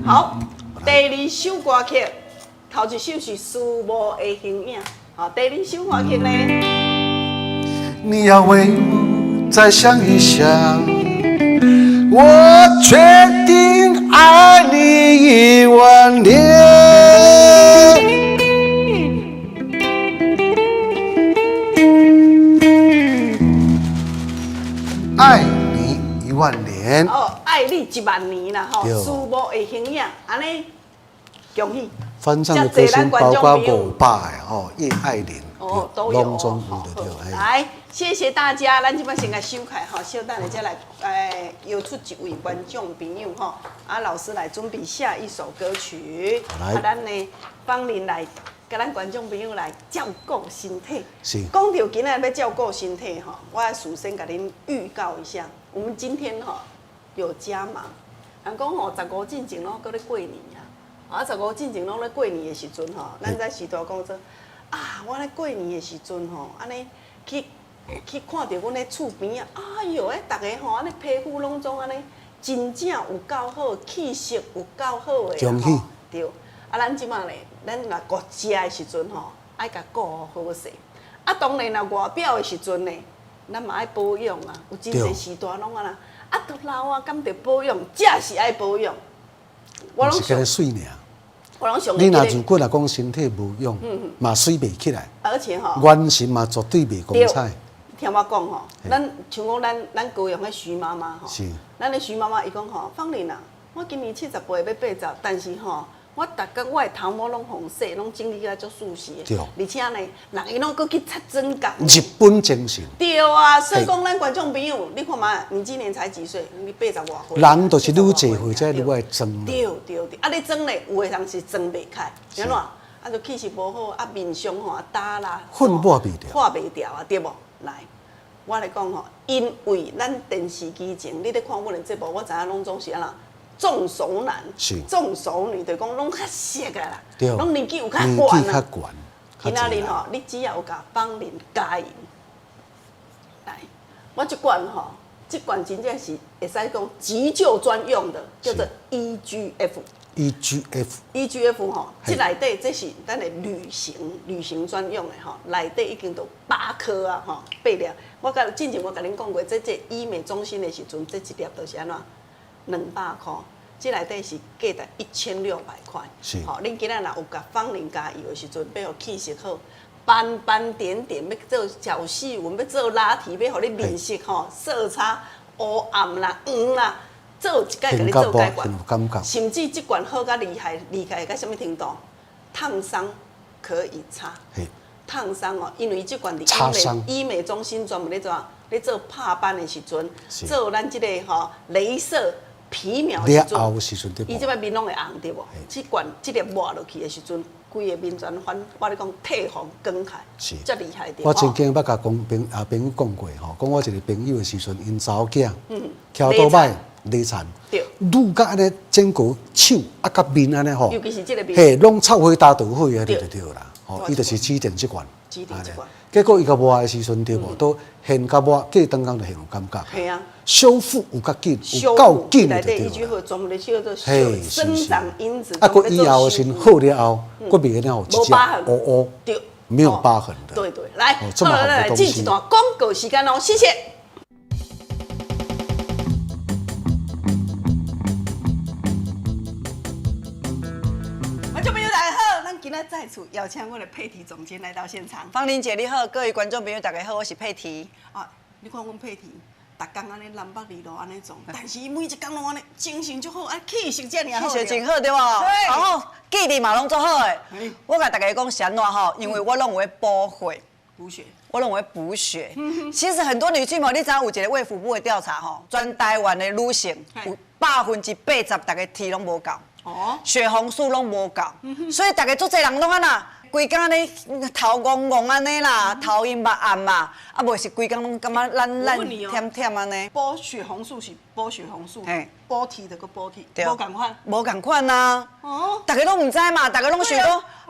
好，第二首歌曲，頭一首是《思慕的形影》，好，第二首歌曲呢？
你要為我再想一想，我決定愛你一萬年。愛你一萬年。
哦，愛你一萬年啦，吼！思慕的形影，按呢，恭喜。
翻唱的歌星包括500個吼，葉愛玲，
哦，都有。來，謝謝大家，咱這擺先共收起來吼，稍等下再來，欸，邀出一位觀眾朋友吼，啊，老師來準備下一首歌曲。
來。
啊，咱呢，芳玲來，共咱觀眾朋友來照顧身體。
是。
講到今仔日欲照顧身體吼，我事先共恁預告一下，我們今天吼有加碼。人講吼，15進前攏閣咧過年啊，啊，15進前攏咧過年的時陣吼，咱知時大講說，啊，我咧過年的時陣吼，按呢去去看著阮咧厝邊啊，哎喲，彼逐个吼，按呢皮膚攏總按呢，真正有夠好，氣色有夠好的
恭喜。
對，啊，咱這擺咧，咱若閣食的時陣吼，愛共顧好勢。啊，當然啦，外表的時陣呢，咱嘛愛保養啊。有真濟時代攏按呢，啊，都老啊，敢著保養？這是愛保養。
我攏是水爾。
我攏
你若如果若講身體無養，嘛媠袂起來。
而且吼，
眼神嘛絕對袂光彩。
聽我講吼，咱像講咱高雄彼徐媽媽吼，咱的徐媽媽伊講吼，芳玲啊，我今年78欲80，但是吼，我逐工我的頭毛攏予洗，攏整理甲足舒適的，而且呢，人伊攏閣去擦妝甲。
日本精神。
對啊，所以講咱觀眾朋友，你看覓，你今年才幾歲？你八十外歲。
人就是愈濟歲才愈愛妝。
對對對，啊你妝咧，有的人是妝袂開，按怎？啊就氣色無好，啊面相吼焦啦，
粉抹袂掉，
化袂掉啊，對無？來，我來講吼，因為咱電視機前，你咧看阮的節目，我知影攏總是按怎？眾熟男，眾熟女，就講攏較熟的啦，攏年紀有較懸啊。今仔日吼，你只要有共芳玲加油，來，我這罐吼，這罐真正是會使講急救專用的，叫做 EGF。
EGF。
EGF 吼，這內底這是咱的旅行專用的吼，內底已經都8顆啊吼，8粒。我佮之前我共恁講過，這醫美中心的時陣，這一粒都是按怎？200塊，這內底是價值1600塊。
是。
吼，恁今仔若有共芳玲加油的時陣，欲予氣色好，斑斑點點，欲做角細紋，欲做拉提，欲予你面色吼色差烏暗啦、黃啦，做一擺共你做解決。甚至這罐好甲厲害，厲害到啥物程度？燙傷可以擦。燙傷哦，因為這罐佇醫美中心專門咧做，咧做拍斑的時陣，做咱這個吼雷射。皮秒的時陣，伊這擺面攏會紅對無？這罐這粒抹落去的時陣，規个面全反，我咧講褪紅光開，遮厲害對。
我曾經捌共講朋啊朋友講過吼，講我一個朋友的時陣，𪜶查某囝騎倒擺犁田，愈甲按呢整個手啊佮面按呢吼，
尤其是這个面，
嘿，攏臭火焦著火啊，就對啦，吼，伊就是指定這罐，結果伊共抹的時陣對無，都現共抹，過當工就現有感覺。
係啊。
修復有較緊，有夠緊就對
了。專門叫做生長因子。
啊，閣以後先好了後，閣袂那樣一隻烏烏，
對，
沒有疤痕的。
對對，來，好來來，進一段廣告時間哦，謝謝。觀眾朋友大家好，咱今仔再次邀請阮的佩提總監來到現場。
芳玲姐你好，各位觀眾朋友大家好，我是佩提。
啊，你看阮佩提。逐工按呢南北二路按呢創，但是伊每一工攏按呢精神足好，啊氣色遮爾好，
氣色真好對無？然後記憶力嘛攏足好的。我共大家講是按怎吼，因為我攏有咧補血，
補血，
我攏有咧補血。其實很多女性嘛，你知影有一個衛福部的調查吼，全台灣的女性有80%逐个鐵攏無夠，血紅素攏無夠，所以逐家足濟人攏按怎？規工按呢頭戇戇按呢啦，頭暈目暗嘛，啊無是規工攏感覺懶懶忝忝按呢。
補血紅素是補血紅素，補鐵就閣補鐵，無仝款。
無仝款啊！
哦，
逐家攏毋知嘛，逐家攏想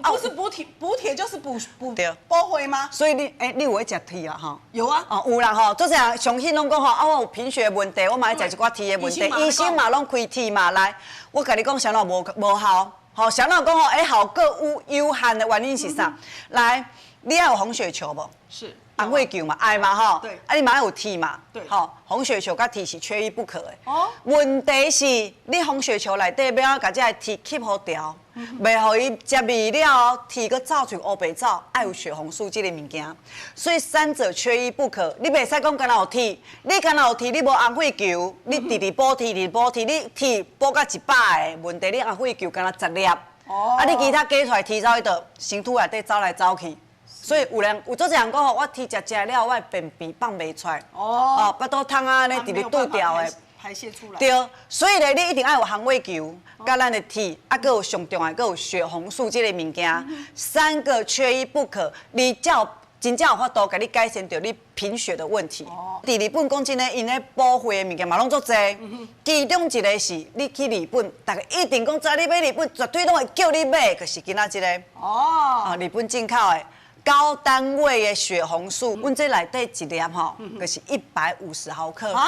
講，
不是補鐵，補鐵就是補補補血嗎？
所以你欸，你有咧食鐵啊？吼？
有啊。
哦，有啦吼，足濟人相信攏講吼，啊我有貧血的問題，我嘛愛食一寡鐵的問題，醫生嘛攏開鐵嘛來，我共你講，啥物無效。吼，啥人講吼，欸，效果有限的原因是啥？來，你愛有紅血球無？
是。
紅血球嘛，愛嘛吼。
對。
啊，你嘛愛有鐵嘛？
對。
吼，紅血球佮鐵是缺一不可的。
哦。問
題是，你紅血球內底欲按怎共這个鐵吸予牢，袂予伊食味了後，鐵閣走出烏白走，愛有血紅素這个物件。所以三者缺一不可。你袂使講干焦有鐵，你干焦有鐵，你無紅血球，你直直補鐵，直直補鐵，你鐵補到100个，問題你紅血球干焦10粒。
哦。
啊，你其他加出來鐵走去佗，身軀內底走來走去。所以有人有足濟人講吼，我鐵食食了，我的便秘放袂出來，
哦，
腹肚痛啊，按呢直直拄著的，
排泄出來。
對，所以咧，你一定愛有紅血球，佮咱的鐵，啊，閣有上重要，閣有血紅素這个物件，三個缺一不可。你才有真正有法度共你改善著你貧血的問題。佇日本講真的，𪜶咧補血的物件嘛攏足濟，其中一個是你去日本，逐家一定講，知你欲日本，絕對攏會叫你買，就是今仔這个。
哦。
日本進口的。高單位的血紅素，阮這內底一粒吼，就是150毫克。
啊？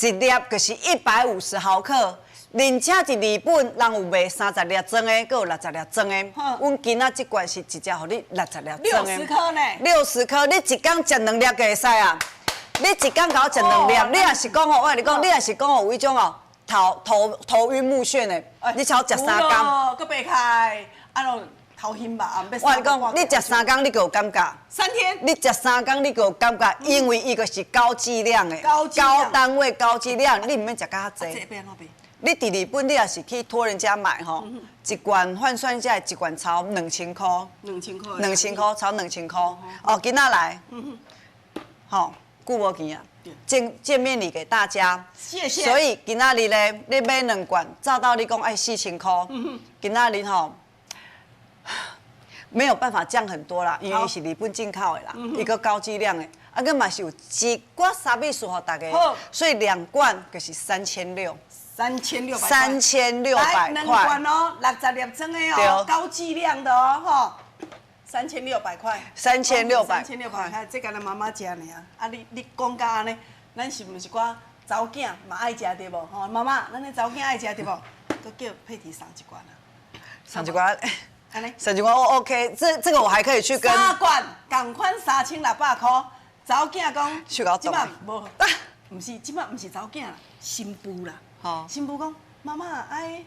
一粒就是150毫克。而且佇日本，人有賣30粒裝的，閣有60粒裝的。阮今仔這罐是直接予你六十粒裝的。
60顆呢？
六十顆，你一工食兩粒就會使啊！你一工共我食兩粒，你若是講哦，我共你講，你若是講哦，有彼種哦，頭暈目眩的，你超食3工。
閣白開，啊喏，頭暈目暗。
我共你講，你食三工你就有感覺。
3天。
你食三工你就有感覺，因為伊就是高劑量的，
高
高單位高劑量，你毋免食較濟。你佇日本，你若是去托人家買吼，一罐換算下來一罐超2000箍。
2000箍。
2000箍，超2000箍。哦，今仔來，吼，久無見啊，見面禮給大家。
謝謝。
所以今仔日咧，你買兩罐，照道理講愛4000箍。今仔日吼，沒有辦法降很多啦，因為是日本進口的啦，一個高劑量的，啊，閣嘛是有一寡啥物事予大家，所以兩罐就是3600。
3600。
3600塊。
兩罐哦，60粒裝的哦，高劑量的哦，吼，三千六百塊。
三千六百。
三千六百塊，這敢若媽媽食爾。啊，你講甲按呢，咱是毋是寡查某囝嘛愛食對無？吼，媽媽，咱的查某囝愛食對無？閣叫佩蒂送一罐啊。
送一罐。送一罐我 OK，這個我還可以去跟。
三罐，仝款3600箍。查某囝講，這擺無，毋是，這擺毋是查某囝啦，新婦啦。新婦講，媽媽愛。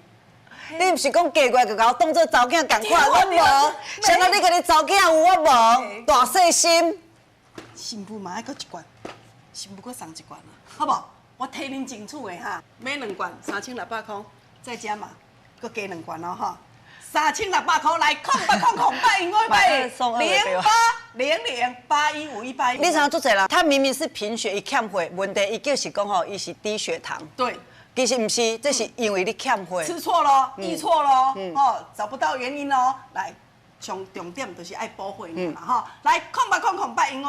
你毋是講嫁過來就共我當做查某囝仝款，我無。誰人你家己查某囝有我無？大細心。
新婦嘛愛閣一罐，新婦閣送一罐啊，好無？我替恁爭取的哈，買兩罐3600箍，再加嘛，閣加兩罐哦吼。3600箍來0800 08 5 0800815181。
你知影足濟人，他明明是貧血，伊欠血，問題伊就是講吼，伊是低血糖。
對。
其實毋是，這是因為你欠血。
吃錯咯，憶錯咯，哦，找不到原因咯。來，上重點就是愛補血嘛，吼。來，0800 8158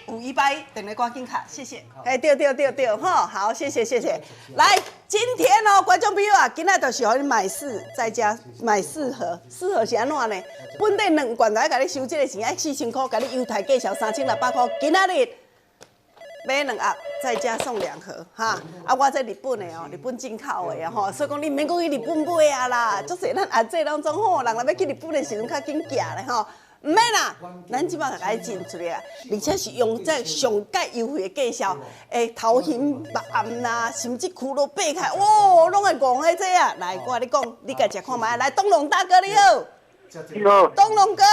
0800815181，電話趕緊卡，謝謝。哎，對對對對，吼，好，謝謝謝謝。來，今天哦，觀眾朋友啊，今仔就是予你買四，再加買四盒，四盒是按怎呢？本底兩罐來共你收這個錢，愛4000箍，共你優待價數3600箍，今仔日。買兩盒，再加送2盒，哈！啊，我這日本的哦，日本進口的吼，所以講你毋免閣去日本買啊啦。足濟咱阿姐攏總吼，人若欲去日本的時陣較緊寄咧吼，毋免啦，咱這擺就共你進出來，而且是用這上蓋優惠的價數，欸，頭暈目暗啦，甚至骷髏爬開，哇，攏會戇的這啊！來，我共你講，你家食看覓，來，東龍大哥你好，
你好，
東龍哥，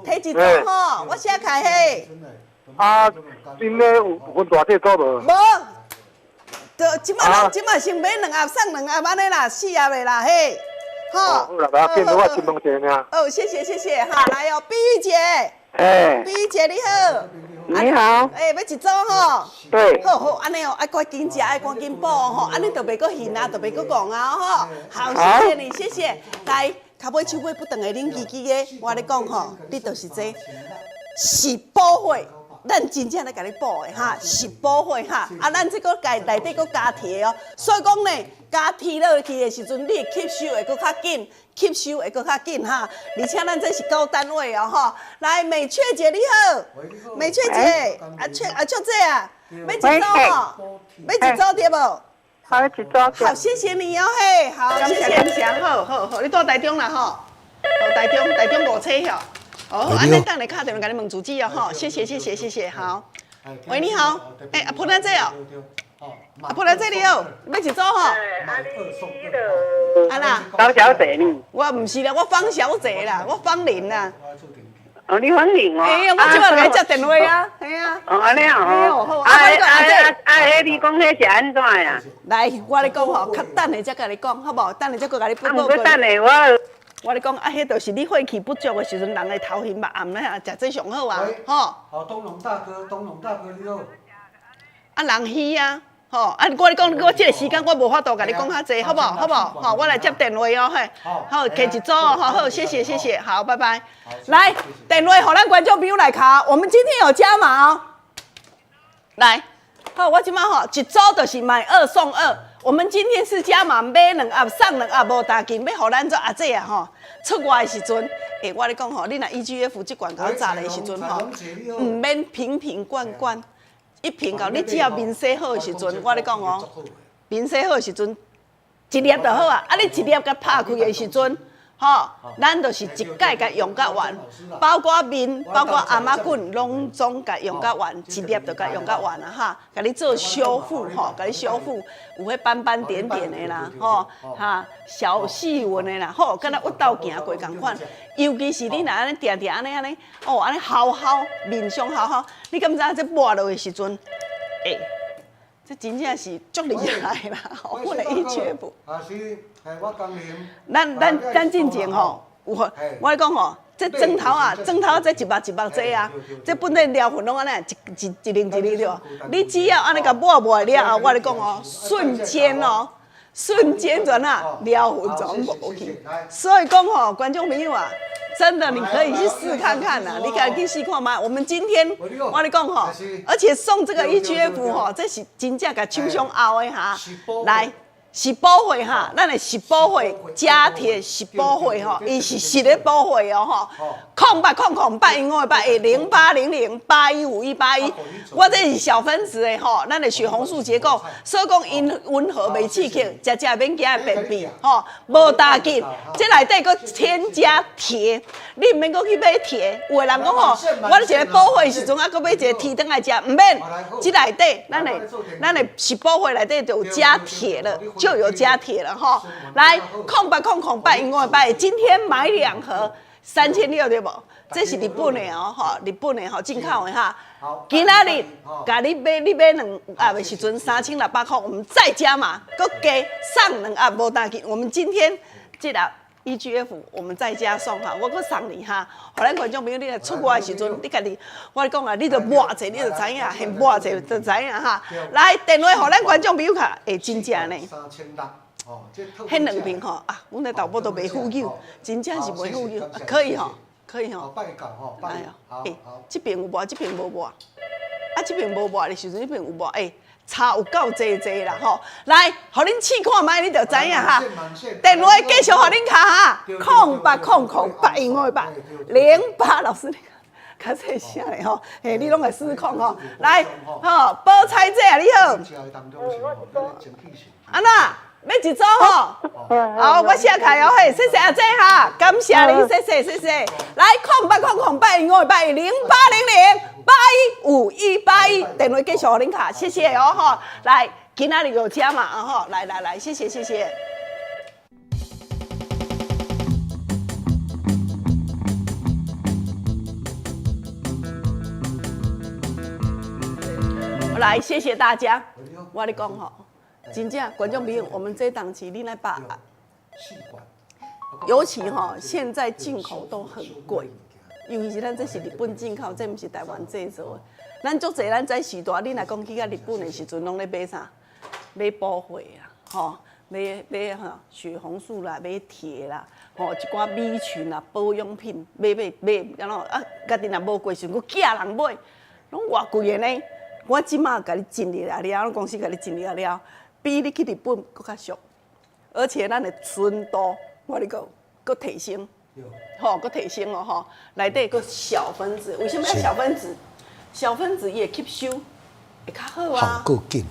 提一組吼，我寫開嘿。
啊，恁咧有分大細組無？
無，就這擺，這擺先買兩盒送兩盒按呢啦，四盒的啦嘿，吼。
好啦，無要緊，我先問一下爾。
哦，謝謝謝謝，哈，來哦，碧玉姐。
哎。
碧玉姐你好。
你好。
欸，欲一組吼。
對。
好好，按呢哦，愛趕緊食，愛趕緊補吼，按呢就袂閣眩啊，就袂閣戇啊吼。好，謝謝你，謝謝。來，跤尾手尾不斷的冷吱吱的，我咧講吼，你就是這是補血。咱真正咧共你補的哈，是補血哈。啊，咱這個內內底閣加鐵哦，所以講呢，加鐵落去的時陣，你吸收會閣較緊，吸收會閣較緊哈。而且咱這是高單位哦吼。來，美雀姐你好，美雀姐，阿雀阿雀姐啊，欲一組吼，欲一組對無？
好，一組。
好，謝謝你哦嘿，好，謝謝，謝謝，好好好，你住台中啦吼，好，台中台中五車吼。哦，按呢等下敲電話共你問住址哦，吼，謝謝謝謝謝謝，好。喂，你好，欸，阿婆蘭姐哦，阿婆蘭姐你好，欲一組吼。啊啦，
高小姐呢？
我毋是啦，我方小姐啦，我方玲啦。
哦，你方玲哦。
哎呀，我這擺來接電話啊，係啊。
哦，按呢哦。
好，啊啊
啊，彼你講彼是按怎呀？
來，我咧講吼，較等下才共你講，好無？等下才閣共你報告。
啊，毋過等下我。
我咧講，啊，彼就是你血氣不足的時陣，人的頭暈目暗咧，食這上好啊，吼。
好，東龍大哥，東龍大哥你好。
啊，人虛啊，吼，啊，我咧講，我這個時間我無法度共你講較濟，好無？好無？吼，我來接電話哦，嘿，好，客一組哦，好，好，謝謝，謝謝，好，拜拜。來，電話予咱觀眾朋友來敲，我們今天有加碼哦。來，好，我這擺吼，一組就是買二送二。我們今天是加碼買兩盒送兩盒，無打緊，欲予咱做阿姐啊吼，出外的時陣，欸，我咧講吼，你若 EGF 這罐共我炸的時陣吼，毋免瓶瓶罐罐，一瓶到你只要面洗好的時陣，我咧講哦，面洗好的时阵，一粒就好啊。啊，你一粒共拍开的时阵，吼，咱就是一摆共用甲完，包括面，包括鹌仔粉，拢总共用甲完，一粒就共用甲完啊哈，共你做修复吼，共你修复有彼斑斑点点的啦，吼哈，小细纹的啦，吼，敢若郁豆行过仝款。尤其是你若按呢定定按呢按呢，哦，按呢姣姣面上姣姣，你敢知影这抹落的时阵，欸，这真正是足厉害啦！我的 EGF。
啊是，我江林。
咱进前吼，有我咧讲吼，这砖头啊，砖头这一目一目这啊，这本来疗痕拢按呢一一一零一零对无？你只要按呢共抹抹了后，我咧讲哦，瞬间哦，瞬间就哪疗痕全无去。所以讲吼，观众朋友啊，真的你可以去试看看啦，你可以去试看觅。我们今天我咧讲吼，而且送这个 EGF 吼，这是真正共厂商后的哈，来。是补血哈，咱的是补血加铁是补血吼，伊是实咧补血哦吼。0800 81550800815181，我这是小分子的吼，咱的血红素结构，所以讲𪜶温和袂刺激，食食免惊会便秘吼，无打紧。这内底阁添加铁，你毋免阁去买铁。有的人讲吼，我一个补血的时阵啊，阁买一个铁转来食，毋免。这内底咱的是补血内底就有加铁了。就有加铁了哈，来0800 8158，今天买两盒3600对无？这是日本的哦，哈，日本的吼进口的哈。今仔日，共你买，你买两盒的时阵3600块，我们再加码，阁加送两盒无打紧。我们今天这盒 EGF 我们再加送哈，我阁送你哈。予咱观众朋友，你若出外的时阵，你家己，我讲啊，你著抹者，你就知影，现抹者就知影哈。来，电话予咱观众朋友卡，会真正呢。彼两瓶吼啊，阮的导播都袂富有，真正是袂富有，可以吼，可以吼。哎呀，欸，这边有抹，这边无抹，啊，这边无抹的时阵，彼边有抹，欸。差有够济济啦吼！来，予恁试看觅，你就知影哈。电话继续予恁敲哈，0800 8158，08老师你较细声咧吼，嘿，你拢会试看吼。来，吼，宝钗姐啊，你好。按怎？欲一组吼？好，我写开哦嘿，谢谢阿姐哈，感谢你，谢谢谢谢。来，0800 8158，0800 815181，电话继续予恁敲，谢谢哦吼。来，今仔日有加码啊吼，来来来，谢谢谢谢。来，谢谢大家。我咧讲吼，真正观众朋友，我们这档期你来把，尤其吼，现在进口都很贵，尤其是咱这是日本进口，这毋是台湾制造的。咱足济，咱这时代，你若讲去到日本的时阵，拢咧买啥？买补血啊，吼，买买吼血红素啦，买铁啦，吼一寡米群啦，保养品，买买买，按怎啊？家己若无过时，阁寄人买，拢偌贵的呢。我这马共你尽力啊了，公司共你尽力啊了，比你去日本阁较俗，而且咱的纯度，我咧讲，阁提升，吼，阁提升哦吼，内底阁小分子，为什么要小分子？小分子伊会吸收，会较好啊。
效果紧，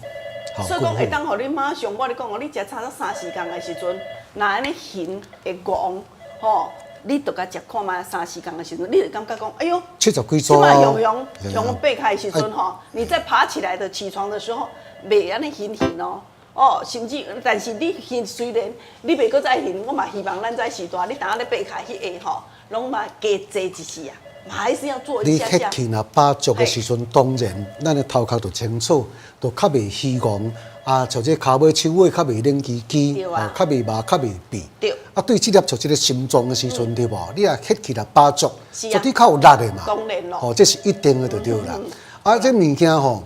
所以讲会当予你马上，我咧讲哦，你食差到三四工的时阵，若按呢形会戆，吼。你著共食看觅三四工的时阵，你就感觉讲，哎哟，
70几
这摆雄雄雄爬开的时阵吼，你在爬起来的起床的时候，袂按呢晕晕哦，哦，甚至但是你晕虽然你袂阁再晕，我嘛希望咱这时代，你当咧爬开彼下吼，拢嘛加坐一时啊，还是要做一下
下。你血气若饱足的时阵，当然咱的头壳就清楚，就较袂虚戆。啊，像这跤尾、手尾较袂冷吱吱，哦，较袂麻、较袂痹。
对。
啊，对这粒像这个心脏的时阵，对无？你若血气若饱足，绝对较有力的嘛。
当然咯。
哦，这是一定的，就对啦。啊，这物件吼，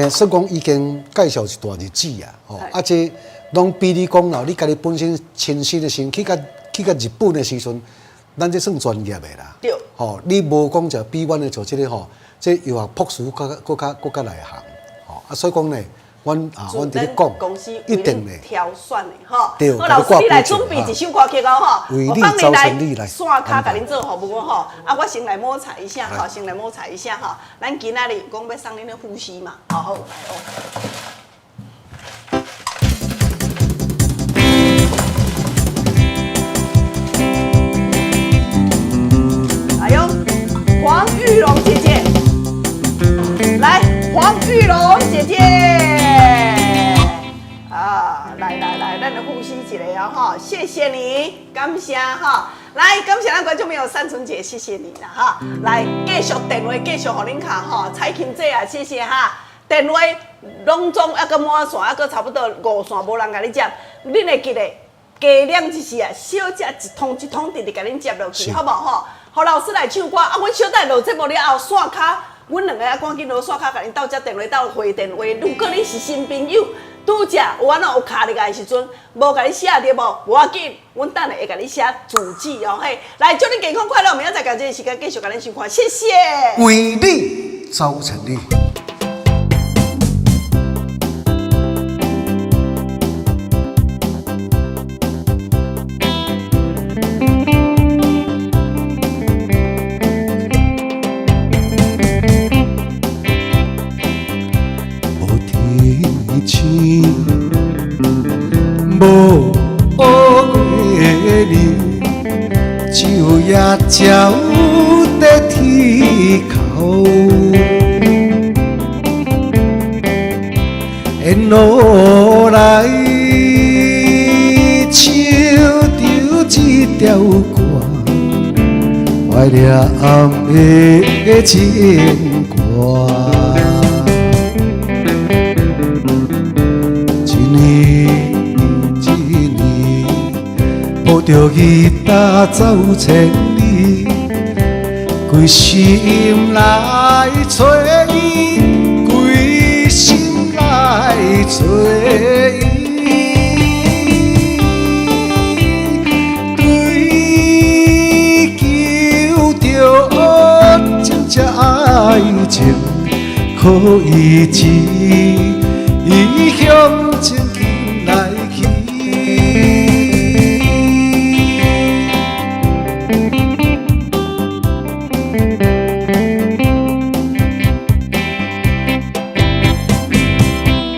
算讲已经介绍一段日子啊，吼，啊，这拢比你讲啦，你家己本身亲身的身去到日本的时阵，咱这算专业的啦。
对。
吼，你无讲就比阮的做这个吼，这药学博士阁较内行，吼，啊，所以讲呢。阮啊，阮伫咧讲，一定的
挑选的吼。
对，
好，老师你来准备一首歌曲哦吼，
为你走千里来，
线跤共恁做服务吼。啊，我先来摸彩一下吼，先来摸彩一下吼。咱今仔日讲欲送恁的呼吸嘛，好好来哦。咱來呼吸一下哦，吼，謝謝你，感謝哈。來，感謝咱觀眾朋友善存姐，謝謝你啦，哈。來，繼續電話繼續予恁敲吼，彩琴姐啊，謝謝哈。電話攏總猶閣滿線，猶閣差不多五線無人共你接，恁會記得加兩一時啊，小姐一通一通直直共恁接落去，好無吼？予老師來唱歌，啊，阮小等落節目了後，線跤，阮兩个啊趕緊落線跤，共恁鬥接電話，鬥回電話。如果你是新朋友，拄才有按怎有敲入來的時陣，無共你寫著無？無要緊，阮等下會共你寫住址哦嘿。來，祝你健康快樂，明仔載共這个時間繼續共恁收看，謝謝。
為你走千里。無天星，無月亮，晝夜照在天口。緣路來唱著這條歌，懷念的情歌。一年一年，抱著吉他走千里，規心來揣伊，規心來揣伊。追求著真正愛情，可以只向前行。